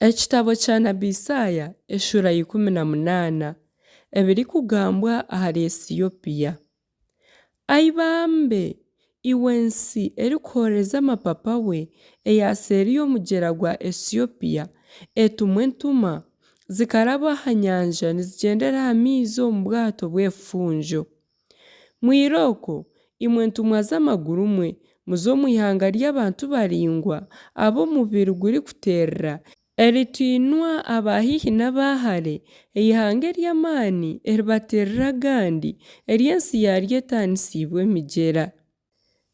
Ekitabo kya nabi Isaaya eshuura ya 18, ebirikugambwa ahari Esiopia. Ai bambe, iwe nsi erikuhooreza amapapa we, eya seeri y'omugyera gwa Esiopia, etumwa entuma, zikaraba aha nyanja nizigyendera aha maizi omu bwato bw'ebifunjo! Mwirooko, imwe ntumwa z'amaguru mwe, muze omu ihanga ry'abantu baraingwa, ab'omubiri gurikuterera, eritiinwa aba haihi n'aba hare, eihanga ery'amaani eribatirira agandi, eri ensi yaaryo etaanisiibwe emigyera.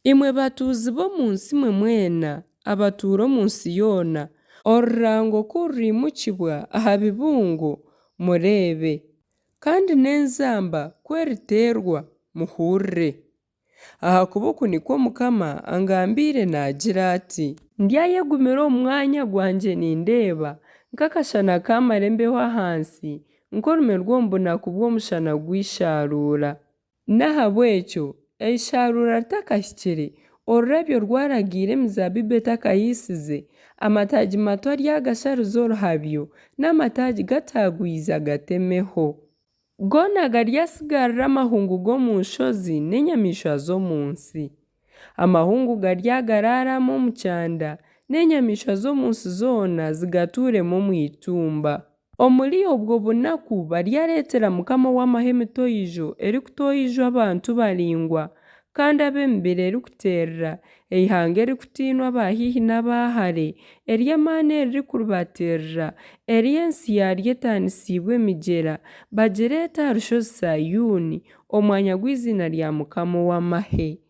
Imwe batuuzi b'omu nsi mwe mwena, abatuura omu nsi yoona, orurango ku ruriimukibwa aha bibungo, mureebe! Kandi n'enzamba ku eriteerwa, muhurure! Ahakuba oku nikwo Mukama angambiire naagira ati. Ndyayegumira omu mwanya gwangye nindeeba, nk'akashana kaamara embeho ahansi, nk'orume rw'omu bunaku bw'omushana gw'eishaaruura. N'ahabw'ekyo eishaaruura ritakahikire, orurabyo rwaragiire emizaabibu etakahiisize, amataagi mato aryagashariza oruhabyo, n'amataagi gataagwize agatemeho. Goona garyatsigarira amahungu g'omu nshozi n'enyamaishwa z'omu nsi. Amahungu garyagaraaramu omu kyanda, n'enyamaishwa z'omu nsi zoona zigatuuremu omu itumba. Omuri obwo bunaku baryareetera Mukama ow'amahe emitoijo erikutoijwa abantu baraingwa kandi ab'emibiri erikuterera, eihanga eririkutiinwa aba haihi n'aba hare, ery'amaani eririkuribatiirira, eri ensi yaaryo etaanisiibwe emigyera, bagireete aha Rushozi Saayuuni, omwanya gw'eiziina rya Mukama ow'amahe.